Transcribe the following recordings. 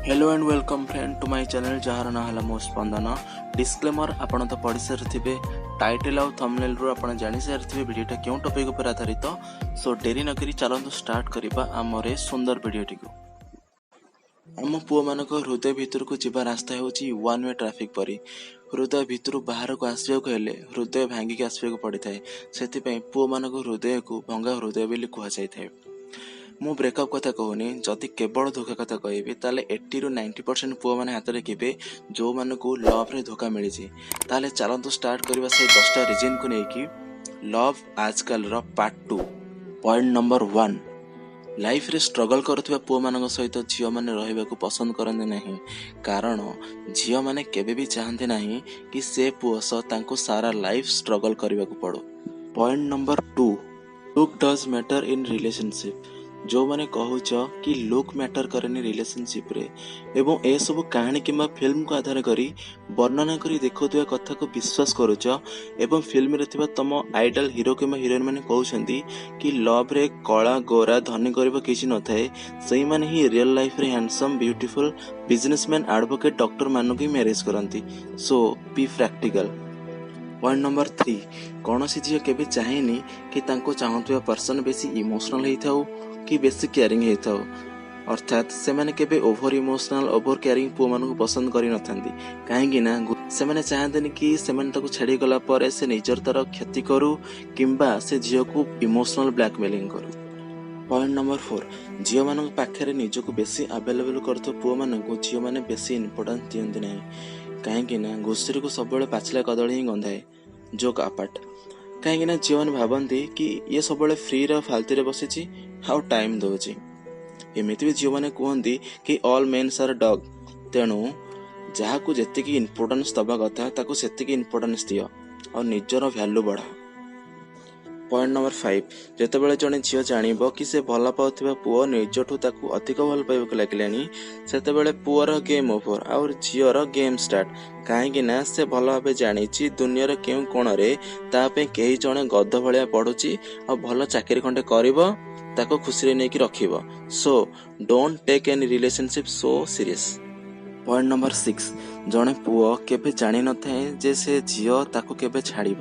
Hello and welcome, friend, to my channel, ଯାହାର ନାଁ ହେଲା ମୋ ସ୍ପନ୍ଦନ। ଡିସକ୍ଲେମର, ଆପଣ ତ ପଢ଼ି ସାରିଥିବେ, ଟାଇଟେଲ୍ ଆଉ ଥମ୍ବନେଲ୍ରୁ ଆପଣ ଜାଣିସାରିଥିବେ ଭିଡ଼ିଓଟା କେଉଁ ଟପିକ୍ ଉପରେ ଆଧାରିତ। ସୋ ଡେରି ନକରି ଚାଲନ୍ତୁ ଷ୍ଟାର୍ଟ କରିବା ଆମର ଏ ସୁନ୍ଦର ଭିଡ଼ିଓଟିକୁ। ଆମ ପୁଅମାନଙ୍କ ହୃଦୟ ଭିତରକୁ ଯିବା ରାସ୍ତା ହେଉଛି ୱାନ୍ ୱେ ଟ୍ରାଫିକ୍ ପରି। ହୃଦୟ ଭିତରୁ ବାହାରକୁ ଆସିବାକୁ ହେଲେ ହୃଦୟ ଭାଙ୍ଗିକି ଆସିବାକୁ ପଡ଼ିଥାଏ। ସେଥିପାଇଁ ପୁଅମାନଙ୍କ ହୃଦୟକୁ ଭଙ୍ଗା ହୃଦୟ ବୋଲି କୁହାଯାଇଥାଏ। ମୁଁ ବ୍ରେକଅପ୍ କଥା କହୁନି। ଯଦି କେବଳ ଧୋକା କଥା କହିବି, ତାହେଲେ 80ରୁ 90% ପୁଅମାନେ ହାତ ଟେକିବେ ଯେଉଁମାନଙ୍କୁ ଲଭ୍ରେ ଧୋକା ମିଳିଛି। ତାହେଲେ ଚାଲନ୍ତୁ ଷ୍ଟାର୍ଟ କରିବା ସେଇ 10ଟା ରିଜନ୍କୁ ନେଇକି ଲଭ୍ ଆଜକାଲର ପାର୍ଟ 2। ପଏଣ୍ଟ ନମ୍ବର 1, ଲାଇଫରେ ଷ୍ଟ୍ରଗଲ୍ କରୁଥିବା ପୁଅମାନଙ୍କ ସହିତ ଝିଅମାନେ ରହିବାକୁ ପସନ୍ଦ କରନ୍ତି ନାହିଁ। କାରଣ ଝିଅମାନେ କେବେ ବି ଚାହାନ୍ତି ନାହିଁ କି ସେ ପୁଅ ସହ ତାଙ୍କୁ ସାରା ଲାଇଫ୍ ଷ୍ଟ୍ରଗଲ୍ କରିବାକୁ ପଡ଼ୁ। Point number 2, look does matter in relationship. ଯେଉଁମାନେ କହୁଛ କି ଲୁକ୍ ମ୍ୟାଟର କରେନି ରିଲେସନସିପ୍ରେ ଏବଂ ଏସବୁ କାହାଣୀ କିମ୍ବା ଫିଲ୍ମକୁ ଆଧାର କରି ବର୍ଣ୍ଣନା କରି ଦେଖାଉଥିବା କଥାକୁ ବିଶ୍ୱାସ କରୁଛ ଏବଂ ଫିଲ୍ମରେ ଥିବା ତମ ଆଇଡଲ୍ ହିରୋ କିମ୍ବା ହିରୋଇନ୍ ମାନେ କହୁଛନ୍ତି କି ଲଭ୍ରେ କଳା, ଗୋରା, ଧନୀ, ଗରିବ କିଛି ନଥାଏ, ସେଇମାନେ ହିଁ ରିଅଲ୍ ଲାଇଫ୍ରେ ହ୍ୟାଣ୍ଡସମ୍, ବ୍ୟୁଟିଫୁଲ୍, ବିଜନେସମ୍ୟାନ୍, ଆଡ଼ଭୋକେଟ୍, ଡକ୍ଟରମାନଙ୍କୁ ହିଁ ମ୍ୟାରେଜ୍ କରନ୍ତି। So be practical. Point number 3, କୌଣସି ଝିଅ କେବେ ଚାହେଁନି କି ତାଙ୍କୁ ଚାହୁଁଥିବା ପର୍ସନ୍ ବେଶୀ ଇମୋସନାଲ୍ ହେଇଥାଉ କି ବେଶୀ କେୟାରିଂ ହେଇଥାଉ। ଅର୍ଥାତ୍ ସେମାନେ କେବେ ଓଭର ଇମୋସନାଲ୍, ଓଭର କେୟାରିଂ ପୁଅମାନଙ୍କୁ ପସନ୍ଦ କରିନଥାନ୍ତି। କାହିଁକି ନା ସେମାନେ ଚାହାନ୍ତିନି କି ସେମାନେ ତାକୁ ଛାଡ଼ିଗଲା ପରେ ସେ ନିଜର ତାର କ୍ଷତି କରୁ କିମ୍ବା ସେ ଝିଅକୁ ଇମୋସନାଲ୍ ବ୍ଲାକମେଲିଂ କରୁ। ପଏଣ୍ଟ ନମ୍ବର 4, ଝିଅମାନଙ୍କ ପାଖରେ ନିଜକୁ ବେଶୀ ଆଭେଲେବଲ୍ କରୁଥିବା ପୁଅମାନଙ୍କୁ ଝିଅମାନେ ବେଶୀ ଇମ୍ପୋର୍ଟାନ୍ସ ଦିଅନ୍ତି ନାହିଁ। କାହିଁକି ନା ଘୁଷୁରୀକୁ ସବୁବେଳେ ପାଚିଲା କଦଳୀ ହିଁ ଗନ୍ଧାଏ। ଜୋକ୍ ଆପାର୍ଟ, କାହିଁକି ନା ଝିଅମାନେ ଭାବନ୍ତି କି ଇଏ ସବୁବେଳେ ଫ୍ରିରେ ଆଉ ଫାଲତୁରେ ବସିଛି ଆଉ ଟାଇମ୍ ଦେଉଛି। ଏମିତି ବି ଝିଅମାନେ କୁହନ୍ତି କି all mens are dog। ତେଣୁ ଯାହାକୁ ଯେତିକି ଇମ୍ପୋର୍ଟାନ୍ସ ଦେବା କଥା, ତାକୁ ସେତିକି ଇମ୍ପୋର୍ଟାନ୍ସ ଦିଅ ଆଉ ନିଜର ଭ୍ୟାଲୁ ବଢ଼ାଅ। ପଏଣ୍ଟ ନମ୍ବର 5, ଯେତେବେଳେ ଜଣେ ଝିଅ ଜାଣିବ କି ସେ ଭଲ ପାଉଥିବା ପୁଅ ନିଜଠୁ ତାକୁ ଅଧିକ ଭଲ ପାଇବାକୁ ଲାଗିଲାଣି, ସେତେବେଳେ ପୁଅର ଗେମ୍ ଓଭର ଆଉ ଝିଅର ଗେମ୍ ଷ୍ଟାର୍ଟ। କାହିଁକି ନା ସେ ଭଲ ଭାବେ ଜାଣିଛି ଦୁନିଆର କେଉଁ କୋଣରେ ତା ପାଇଁ କେହି ଜଣେ ଗଧ ଭଳିଆ ପଢୁଛି ଆଉ ଭଲ ଚାକିରି ଖଣ୍ଡେ କରିବ, ତାକୁ ଖୁସିରେ ନେଇକି ରଖିବ। So don't take any relationship so serious. Point number 6, ଜଣେ ପୁଅ କେବେ ଜାଣିନଥାଏ ଯେ ସେ ଝିଅ ତାକୁ କେବେ ଛାଡ଼ିବ।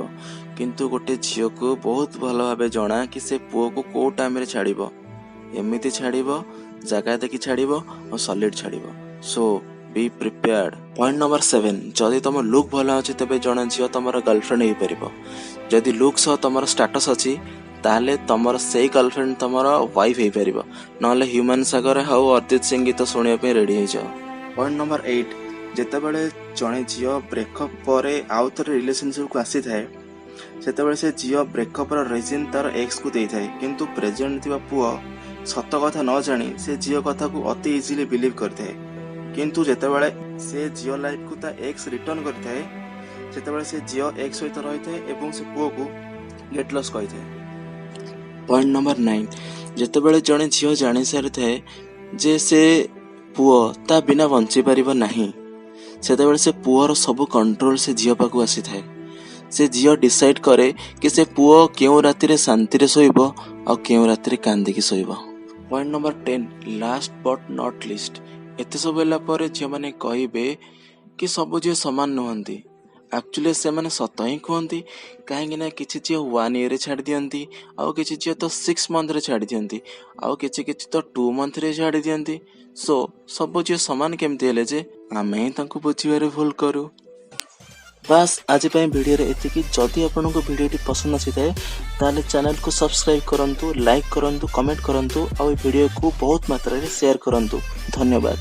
କିନ୍ତୁ ଗୋଟେ ଝିଅକୁ ବହୁତ ଭଲ ଭାବେ ଜଣା କି ସେ ପୁଅକୁ କୋଉ ଟାଇମରେ ଛାଡ଼ିବ। ଏମିତି ଛାଡ଼ିବ, ଜାଗା ଦେଖି ଛାଡ଼ିବ ଆଉ ସଲିଡ୍ ଛାଡ଼ିବ। So be prepared. Point number 7, ଯଦି ତମ ଲୁକ୍ ଭଲ ଅଛି, ତେବେ ଜଣେ ଝିଅ ତମର ଗର୍ଲଫ୍ରେଣ୍ଡ ହେଇପାରିବ। ଯଦି ଲୁକ୍ ସହ ତମର ଷ୍ଟାଟସ୍ ଅଛି, ତାହେଲେ ତମର ସେଇ ଗର୍ଲଫ୍ରେଣ୍ଡ ତମର ୱାଇଫ୍ ହେଇପାରିବ। ନହେଲେ ହ୍ୟୁମାନ ସାଗର ଆଉ ଅରିଜିତ ସିଂ ଗୀତ ଶୁଣିବା ପାଇଁ ରେଡି ହେଇଯାଅ। ପଏଣ୍ଟ ନମ୍ବର 8, ଯେତେବେଳେ ଜଣେ ଝିଅ ବ୍ରେକଅପ୍ ପରେ ଆଉ ଥରେ ରିଲେସନସିପ୍କୁ ଆସିଥାଏ, ସେତେବେଳେ ସେ ଝିଅ ବ୍ରେକଅପ୍ର ରିଜନ୍ ତାର ଏକ୍ସକୁ ଦେଇଥାଏ। କିନ୍ତୁ ପ୍ରେଜେଣ୍ଟ ଥିବା ପୁଅ ସତ କଥା ନ ଜାଣି ସେ ଝିଅ କଥାକୁ ଅତି ଇଜିଲି ବିଲିଭ୍ କରିଥାଏ। କିନ୍ତୁ ଯେତେବେଳେ ସେ ଝିଅ ଲାଇଫକୁ ତା ଏକ୍ସ ରିଟର୍ନ କରିଥାଏ, ସେତେବେଳେ ସେ ଝିଅ ଏକ୍ସ ସହିତ ରହିଥାଏ ଏବଂ ସେ ପୁଅକୁ ଗେଟ୍ ଲଷ୍ଟ କହିଥାଏ। ପଏଣ୍ଟ ନମ୍ବର 9, ଯେତେବେଳେ ଜଣେ ଝିଅ ଜାଣିସାରିଥାଏ ଯେ ସେ ପୁଅ ତା ବିନା ବଞ୍ଚିପାରିବ ନାହିଁ, ସେତେବେଳେ ସେ ପୁଅର ସବୁ କଣ୍ଟ୍ରୋଲ ସେ ଝିଅ ପାଖକୁ ଆସିଥାଏ। ସେ ଝିଅ ଡିସାଇଡ୍ କରେ କି ସେ ପୁଅ କେଉଁ ରାତିରେ ଶାନ୍ତିରେ ଶୋଇବ ଆଉ କେଉଁ ରାତିରେ କାନ୍ଦିକି ଶୋଇବ। Point number 10, last but not least, ଏତେ ସବୁ ହେଲା ପରେ ଝିଅମାନେ କହିବେ କି ସବୁ ଝିଅ ସମାନ ନୁହନ୍ତି। ଆକ୍ଚୁଆଲି ସେମାନେ ସତ ହିଁ କୁହନ୍ତି। କାହିଁକି ନା କିଛି ଝିଅ ୱାନ୍ ଇୟର୍ରେ ଛାଡ଼ି ଦିଅନ୍ତି, ଆଉ କିଛି ଝିଅ ତ 6 ମନ୍ଥରେ ଛାଡ଼ି ଦିଅନ୍ତି, ଆଉ କିଛି କିଛି ତ 2 ମନ୍ଥରେ ଛାଡ଼ି ଦିଅନ୍ତି। ସୋ ସବୁ ଝିଅ ସମାନ କେମିତି ହେଲେ ଯେ? ଆମେ ହିଁ ତାଙ୍କୁ ବୁଝିବାରେ ଭୁଲ କରୁ। ବାସ୍, ଆଜି ପାଇଁ ଭିଡ଼ିଓରେ ଏତିକି। ଯଦି ଆପଣଙ୍କୁ ଭିଡ଼ିଓଟି ପସନ୍ଦ ଆସିଥାଏ, ତାହେଲେ ଚ୍ୟାନେଲକୁ ସବସ୍କ୍ରାଇବ୍ କରନ୍ତୁ, ଲାଇକ୍ କରନ୍ତୁ, କମେଣ୍ଟ କରନ୍ତୁ ଆଉ ଏ ଭିଡ଼ିଓକୁ ବହୁତ ମାତ୍ରାରେ ସେୟାର କରନ୍ତୁ। ଧନ୍ୟବାଦ।